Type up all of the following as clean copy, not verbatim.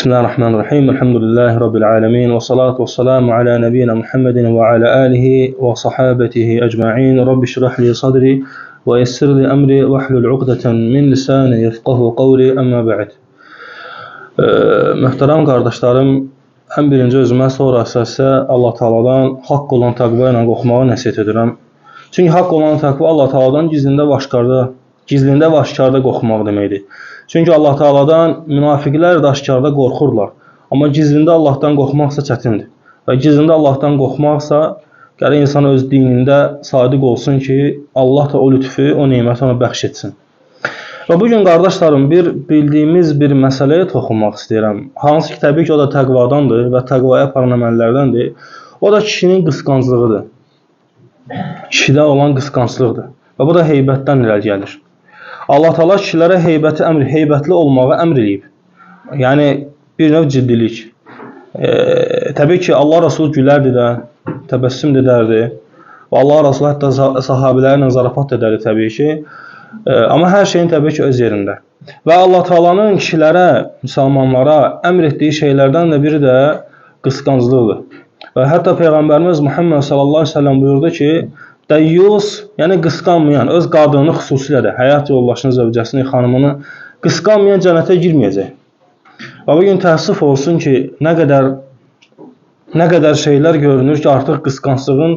Bismillahirrahmanirrahim. Elhamdülillahi Rabbil alemin. Və salatu və salamu alə nəbiyyina Muhammedin və alə alihi və sahabetihi ecma'in. Rabbi şrah li sadri və yessir li əmri və hlul uqdətən min lisani yefqahu qavli. Əmmə bə'd. Möhtərəm qardaşlarım, ən birinci özümə, sonra isə Allah Taala'dan haqq olan təqva ilə qorxmağı nəsihət edirəm. Çünki haqq olan təqva Allah Taala'dan gizlində və aşkarda, gizlində və aşkarda qorxmaq deməkdir. Çünki Allah Taala'dan münafiqlər də aşkarda qorxurlar. Amma gizlində Allahdan qorxmaqsa çətindir. Və gizlində Allahdan qorxmaqsa gərək insan öz dinində sadiq olsun ki, Allah da o lütfü, o neməti ona bəxş etsin. Və bugün qardaşlarım bir bildiyimiz bir məsələyə toxunmaq istəyirəm. Hansı ki, təbii ki, o da təqvadandır və təqvaya aparan əməllərdəndir. O da kişinin qısqanclığıdır. Kişidə olan qısqanclıqdır. Və bu da heybətdən irəli gəlir. Allah Teala kişilərə heybəti əmr, heybətli olmağı əmr eləyib. Yəni bir növ ciddilik. Təbii ki, Allah Resulü gülərdi də, təbəssüm də edərdi. Və Allah Resulü hətta sahabelərlə zarafat edərdi təbii ki. Amma hər şeyin təbii ki öz yerində. Və Allah Taala'nın kişilərə, müsəlmanlara əmr etdiyi şeylərdən də biri də qısqanclıqdır. Və hətta Peyğəmbərimiz Muhammed sallallahu əleyhi və səlləm buyurdu ki, dəyyus, yəni qısqanmayan, öz qadınını xüsusilə də, həyat yoldaşını, zövcəsini, xanımını qısqanmayan cənnətə girməyəcək. Və bugün təəssüf olsun ki, nə qədər şeylər görünür ki, artıq qısqanclığın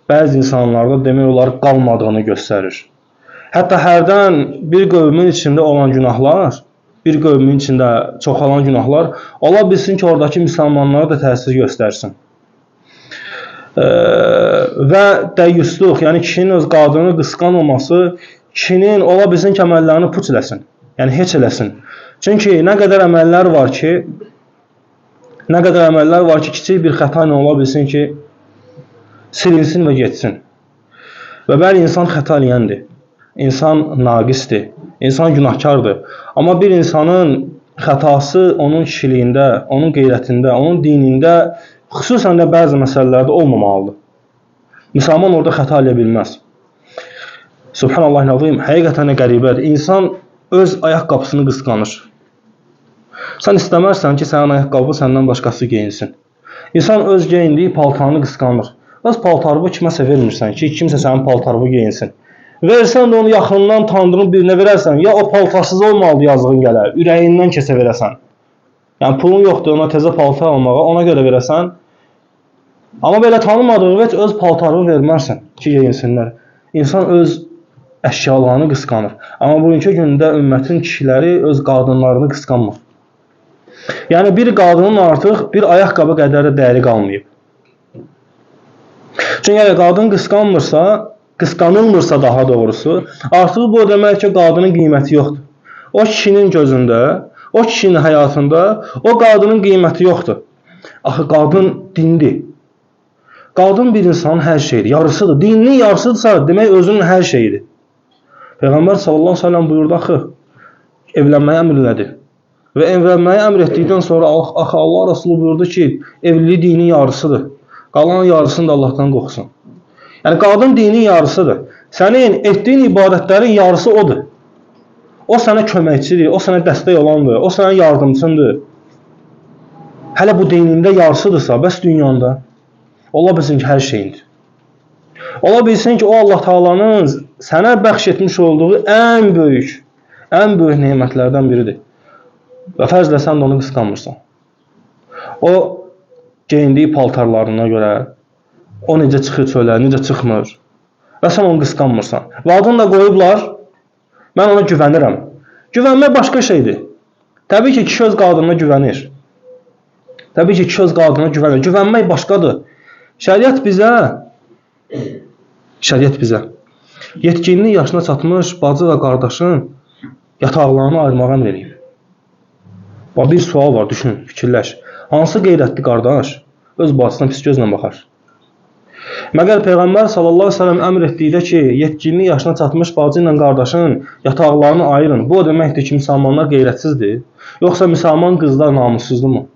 bəzi insanlarda demək olar qalmadığını göstərir. Hətta hərdən bir qövmün içində olan günahlar, bir qövmün içində çoxalan günahlar, ola bilsin ki, oradakı müsəlmanlara da təsir göstərsin. Və dəyyusluq, yəni kişinin öz qadını qısqanmaması, kişinin ola bilsin ki, əməllərini puç eləsin, yəni heç eləsin. Çünki nə qədər əməllər var ki, kiçik bir xəta ilə ola bilsin ki, silinsin və getsin. Və bəli, insan xəta eləyəndir, insan naqisdir, insan günahkardır. Amma bir insanın xətası onun kişiliyində, onun qeyrətində, onun dinində, xüsusən də bəzi məsələlərdə olmamalıdır. Müsəlman orada xəta eləyə bilməz. Subhanallah-ı-azim, həqiqətən də qəribədir. İnsan öz ayaqqabısını qısqanır. Sən istəməzsən ki, sənin ayaqqabı səndən başqası geyinsin. İnsan öz geyindiyi paltarını qısqanır. Öz paltarını kiməsə vermirsən ki, kimsə sənin paltarını geyinsin. Versən də onu yaxından tanıdığın birinə verərsən, ya o paltarsız olmalıdır yazığın gələr, ürəyindən keçə verəsən. Yəni pulun yoxdur ona təzə paltar almağa, ona görə verəsən. Amma belə tanımadığı heç öz paltarını vermərsən ki, geyinsinlər. İnsan öz əşyalarını qısqanır. Amma bugünkü gündə ümmətin kişiləri öz qadınlarını qısqanmır. Yəni bir qadının artıq bir ayaqqabı qədər də dəyəri qalmayıb. Çünki əgər qadın qısqanmırsa, qısqanılmırsa daha doğrusu, artıq bu o demək ki, qadının qiyməti yoxdur. O kişinin gözündə, o kişinin həyatında o qadının qiyməti yoxdur. Axı qadın dindir. Qadın bir insanın hər şeyidir, yarısıdır. Dininin yarısıdırsa, demək özünün hər şeyidir. Peyğəmbər sallallahu əleyhi və səlləm buyurdu axı, evlənməyi əmr elədi. Və evlənməyi əmr etdikdən sonra axı Allah Resulü buyurdu ki, evlilik dinin yarısıdır. Qalan yarısını da Allahdan qorxsun. Yəni qadın dinin yarısıdır. Sənin etdiyin ibadətlərin yarısı odur. O sənə köməkçidir, o sənə dəstək olandır, o sənə yardımçındır. Hələ bu dinində yarısıdırsa, bəs dünyanda ola bilsin ki, hər şeyindir. Ola bilsin ki, o Allah Taala'nın sənə bəxş etmiş olduğu ən böyük nemətlərdən biridir. Və fərzlə sən də onu qısqanmırsan. O geyindiyi paltarlarına görə, o necə çıxır çölə, necə çıxmır və sən onu qısqanmırsan. Və adını da qoyublar, mən ona güvənirəm. Güvənmək başqa şeydir. Təbii ki, kişi öz qadınına güvənir. Təbii ki, kişi öz qadınına güvənir. Güvənmək başqadır. Şəriət bizə yetkinlik yaşına çatmış bacı və qardaşın yataqlarını ayırmağa əmr eləyib. Bax, bir sual var, düşün, fikirləş. Hansı qeyrətli qardaş öz bacısına pis gözlə baxar? Məgər Peyğəmbər sallallahu əleyhi və səlləm əmr etdikdə ki, yetkinlik yaşına çatmış bacı ilə qardaşın yataqlarını ayırın. Bu o deməkdir ki, müsəlmanlar qeyrətsizdir? Yoxsa müsəlman qızlar namussuzdur mu?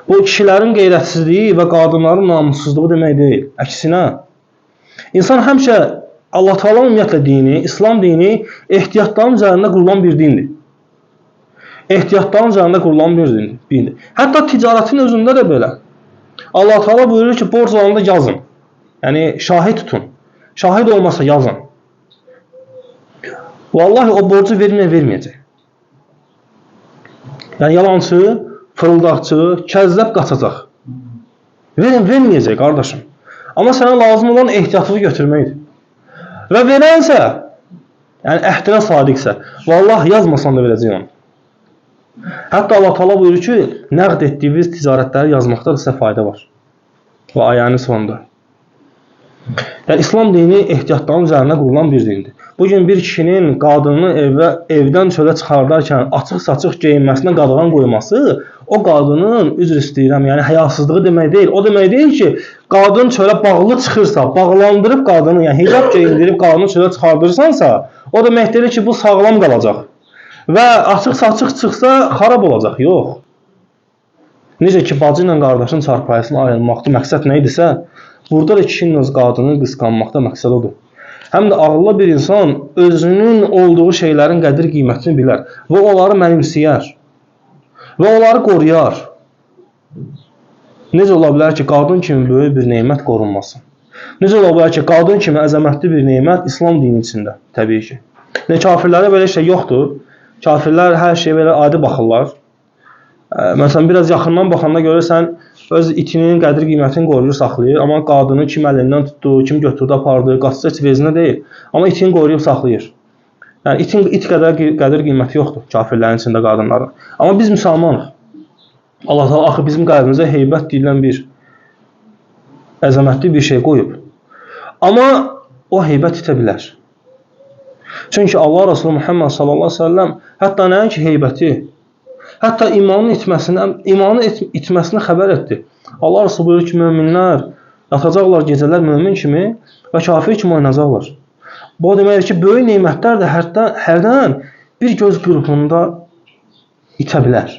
Bu kişilərin qeyrətsizliyi və qadınların namussuzluğu demək deyil. Əksinə, insan həmişə Allah Teala ümumiyyətlə dini, İslam dini ehtiyatların üzərində qurulan bir dindir. Ehtiyatların üzərində qurulan bir dindir. Hətta ticarətin özündə də belə. Allah Teala buyurur ki, borc alanda yazın. Yəni şahid tutun. Şahid olmasa yazın. Vallahi o borcu verməyəcək. Yəni yalancı, fırıldaqçı, kəzzəb qaçacaq. Verməyəcək qardaşım. Amma sənə lazım olan ehtiyatını götürməkdir. Və verənsə, yəni əhdinə sadiqsə, vallahi yazmasan da verəcək onu. Hətta Allah Teala buyurur ki, nəqd etdiyiniz ticarətləri yazmaqda da sizə fayda var. Və ayənin sonunda. Yəni İslam dini ehtiyatların üzərinə qurulan bir dindir. Bugün bir kişinin qadınını evdən çölə çıxardarkən açıq-saçıq geyinməsinə qadağan qoyması o qadının, üzr istəyirəm, yəni həyasızlığı demək deyil. O demək deyil ki, qadın çölə bağlı çıxırsa, bağlandırıb qadını, yəni hicab geyindirib qadını çölə çıxardırsansa, o demək deyil ki, bu sağlam qalacaq. Və açıq-saçıq çıxsa xarab olacaq. Yox. Necə ki, bacı ilə qardaşın çarpayısını ayırmaqda məqsəd nə idisə, burada da kişinin öz qadını qısqanmaqda məqsəd odur. Həm də ağıllı bir insan özünün olduğu şeylərin qədir qiymətini bilər və onları mənimsəyər və onları qoruyar. Necə ola bilər ki, qadın kimi böyük bir nemət qorunmasın? Necə ola bilər ki, qadın kimi əzəmətli bir nemət İslam dini içində, təbii ki. Nə kafirlərdə belə şey yoxdur. Kafirlər hər şeyə belə adi baxırlar. Məsələn, biraz yaxından baxanda görürsən, öz itinin qədir qiymətini qoruyur, saxlayır. Amma qadını kim əlindən tutdu, kim götürdü, apardı, qaçsa heç vecinə deyil. Amma itini qoruyub saxlayır. Yəni, it qədər qədir qiyməti yoxdur kafirlərin içində qadınların. Amma biz müsəlmanıq. Allah Teala axı bizim qəlbimizə heybət deyilən bir əzəmətli bir şey qoyub. Amma o heybət itə bilər. Çünki Allah Resulü Muhammed sallallahu aleyhi ve sellem hətta nəinki heybəti, hətta imanın itməsini xəbər etdi. Allah Resulü buyurur ki, möminlər yatacaqlar gecələr mömin kimi və kafir kimi oynayacaqlar. Bu o deməkdir ki, böyük nemətlər də hərdən bir göz qırpımında itə bilər.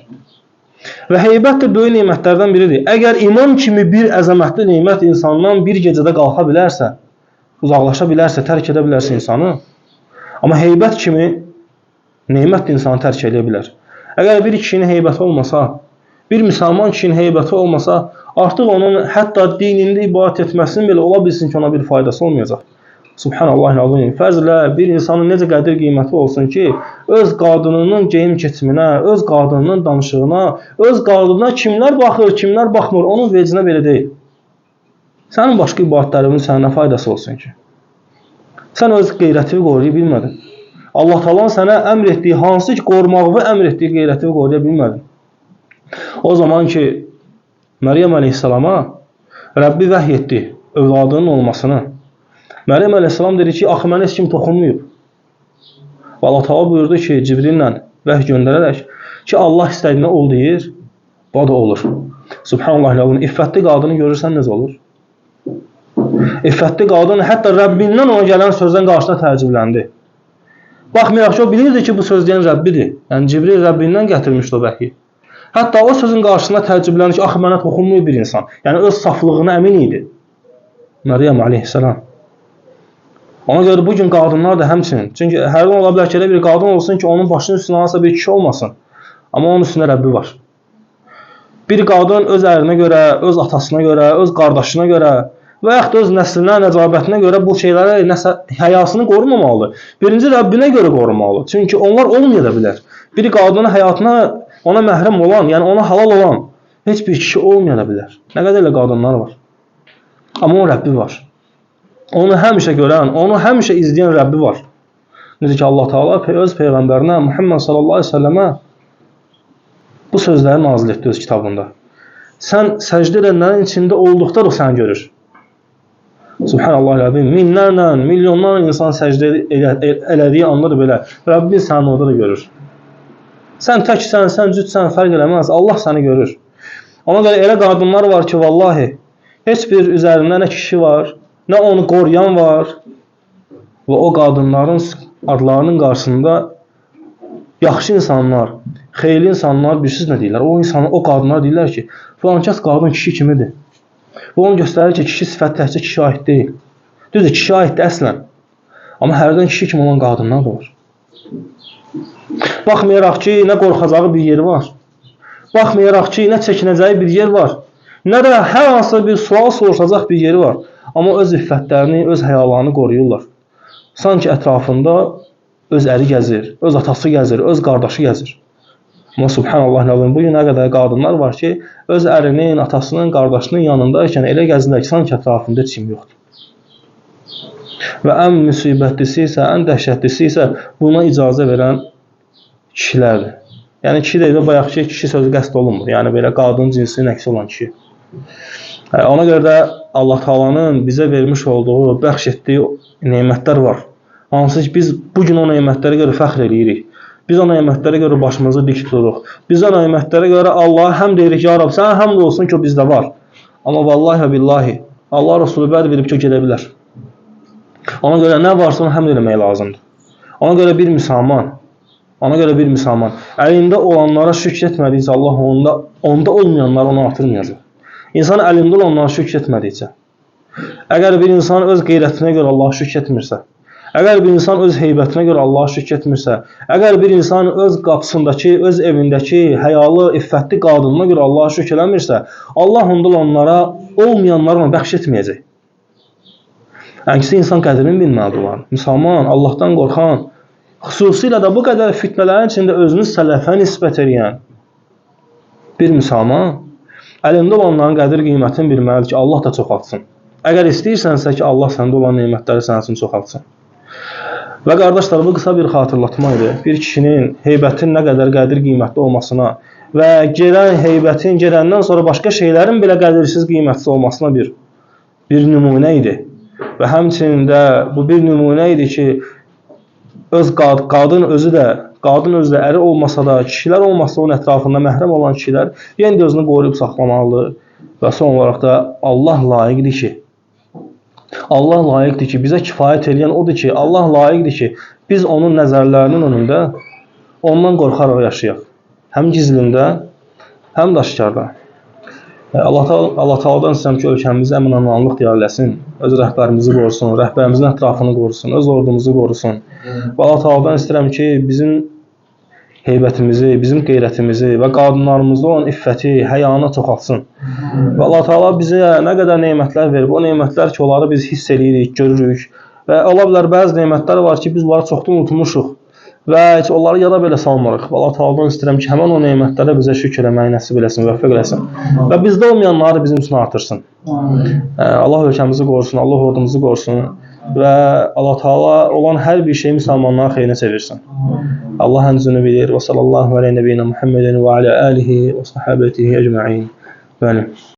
Və heybət də böyük nemətlərdən biridir. Əgər iman kimi bir əzəmətli nemət insandan bir gecədə qalxa bilərsə, uzaqlaşa bilərsə, tərk edə bilərsə insanı, amma heybət kimi nemət də insanı tərk edə bilər. Əgər bir kişinin heybəti olmasa, bir müsəlman kişinin heybəti olmasa, artıq onun hətta dinində ibadət etməsinin belə ola bilsin ki, ona bir faydası olmayacaq. Subhanallah-ı-azim. Fərzlə bir insanın necə qədir qiyməti olsun ki, öz qadınının geyim keçiminə, öz qadınının danışığına, öz qadınına kimlər baxır, kimlər baxmır, onun vecinə belə deyil. Sənin başqa ibadətlərinin sənə nə faydası olsun ki? Sən öz qeyrətini qoruya bilmədin. Allah Teala sənə əmr etdiyi, hansı ki qorumağı əmr etdiyi qeyrətini qoruya bilmədin. O zaman ki, Məryəm əleyhissalama Rəbbi vəhy etdi övladının olmasını. Məryəm əleyhissalam dedi ki, axı mənə heç kim toxunmayıb. Və Allah Teala buyurdu ki, Cibrillə vəhy göndərərək ki, Allah istədiyinə ol deyir, bu da olur. Subhanallah, iffətli qadını görürsən necə olur? İffətli qadın hətta Rəbbindən ona gələn sözdən qarşısına təəccübləndi. Baxmayaraq ki, o bilirdi ki, bu söz deyən Rəbbidir. Yəni Cibril Rəbbindən gətirmişdi o vəhyi. Hətta o sözün qarşısına təəccübləndi ki, axı mənə toxunmuyor bir insan. Yəni öz saflığına əmin idi. Məryəm əleyhissalam. Ona görə bugün qadınlar da həmçinin. Çünki hərdən ola bilər ki, elə bir qadın olsun ki, onun başının üstünə hansısa bir kişi olmasın. Amma onun üstündə Rəbbi var. Bir qadın öz ərinə görə, öz atasına görə, öz qardaşına görə və yaxud da öz nəslinə, nəcabətinə görə bu şeylərə həyasını qorumamalıdır. Birinci Rəbbinə görə qorumalıdır. Çünki onlar olmaya da bilər. Bir qadının həyatına ona məhrəm olan, yəni ona halal olan heç bir kişi olmaya da bilər. Nə qədər elə qadınlar var. Amma onun Rəbbi var. Onu həmişə görən, onu həmişə izləyən Rəbbi var. Necə ki Allah Teala öz peyğəmbərinə Muhammed sallallahu əleyhi və səlləmə bu sözləri nazil etdi öz kitabında. Sən səcdə edənlərin içində olduqda da o səni görür. Subhanallah-ı-azim. Minlərlə, milyonlarla insan səcdə elədiyi anda da belə Rəbbin səni orada da görür. Sən təksən, sən cütsən, fərq eləməz. Allah səni görür. Ona görə elə qadınlar var ki, vallahi heç bir üzərində nə kişi var, nə onu qoruyan var və o qadınların adlarının qarşısında yaxşı insanlar, xeyirli insanlar bilirsiniz nə deyirlər? O insanlar, o qadınlar deyirlər ki, filan kəs qadın kişi kimidir. Bu onu göstərir ki, kişi sifəti təkcə kişiyə aid deyil. Düzdür, kişiyə aiddir əslən. Amma hərdən kişi kimi olan qadınlar da var. Baxmayaraq ki, nə qorxacağı bir yeri var. Baxmayaraq ki, nə çəkinəcəyi bir yer var. Nə də hər hansı bir sual soruşacaq bir yeri var. Amma öz iffətlərini, öz həyalarını qoruyurlar. Sanki ətrafında öz əri gəzir, öz atası gəzir, öz qardaşı gəzir. Amma subhanallah, bu gün nə qədər qadınlar var ki, öz ərinin, atasının, qardaşının yanındaykən elə gəzirlər ki, sanki ətrafında heç kim yoxdur. Və ən müsibətlisi isə, ən dəhşətlisi isə buna icazə verən kişilərdir. Yəni kişi deyil, bayaq ki, kişi sözü qəsd olunmur. Yəni belə qadın cinsinin əksi olan kişi. Ona görə də Allah Taalanın bizə vermiş olduğu, bəxş etdiyi nemətlər var. Hansı ki, biz bu gün o nemətlərə görə fəxr eləyirik. Biz o nemətlərə görə başımızı dik tuturuq. Biz o nemətlərə görə Allaha həmd edirik, ya Rab, sənə həmd olsun ki, o bizdə var. Amma vallahi və billahi, Allah Resulü vəd verib ki, o gedə bilər. Ona görə nə varsa onu həmd eləmək lazımdır. Ona görə bir müsəlman, əlində olanlara şükr etmədikcə Allah onda olmayanları onu artırmayacaq. İnsan əlində olanlara şükr etmədikcə, əgər bir insan öz qeyrətinə görə Allaha şükr etmirsə, əgər bir insan öz heybətinə görə Allaha şükr etmirsə, əgər bir insan öz qapısındakı, öz evindəki həyalı, iffətli qadınına görə Allaha şükr eləmirsə, Allah onda olanlara, olmayanlara onu bəxş etməyəcək. Əksi insan qədrini bilməlidir onların. Müsəlman, Allahdan qorxan, xüsusilə də bu qədər fitnələrin içində özünü sələfə nisbət eləyən bir müsəlman əlində olanların qədir qiymətini bilməlidir ki, Allah da çoxaltsın. Əgər istəyirsənsə ki, Allah səndə olan nemətləri sənin üçün çoxaltsın. Və qardaşlar, bu qısa bir xatırlatma idi. Bir kişinin heybətin nə qədər qədir qiymətli olmasına və gələn heybətin gələndən sonra başqa şeylərin belə qədirsiz, qiymətsiz olmasına bir nümunə idi. Və həmçinin də bu bir nümunə idi ki, öz qadın özü də əri olmasa da, kişilər olmasa onun ətrafında məhrəm olan kişilər yenə də özünü qoruyub saxlamalıdır. Və son olaraq da Allah layiqdir ki, bizə kifayət eləyən odur ki, Allah layiqdir ki, biz onun nəzərlərinin önündə ondan qorxaraq yaşayaq. Həm gizlində, həm də aşkarda. Allah Taala'dan istəyirəm ki, ölkəmizi əmin-amanlıq diyar eləsin, öz rəhbərimizi qorusun, rəhbərimizin ətrafını qorusun, öz ordumuzu qorusun. Və Allah Taala'dan istəyirəm ki, bizim heybətimizi, bizim qeyrətimizi və qadınlarımızda olan iffəti, həyanı çoxaltsın. Və Allah Taala bizə nə qədər nemətlər verib, o nemətlər ki, onları biz hiss eləyirik, görürük və ola bilər bəzi nemətlər var ki, biz bunları çoxdan unutmuşuq və heç onları yada belə salmırıq. Və Allah Taala'dan istəyirəm ki, həmin o nemətlərə bizə şükür eləməyi nəsib eləsin, müvəffəq eləsin və bizdə olmayanları bizim üçün artırsın. Allah ölkəmizi qorusun, Allah ordumuzu qorusun və Allah Taala olan hər bir şeyi müsəlmanların xeyrinə çevirsin. Allah ən düzünü bilir. Və sallallahu alə nəbiyyina Muhammedin və alə alihi və sahabətihi ecmaîn. Bəli.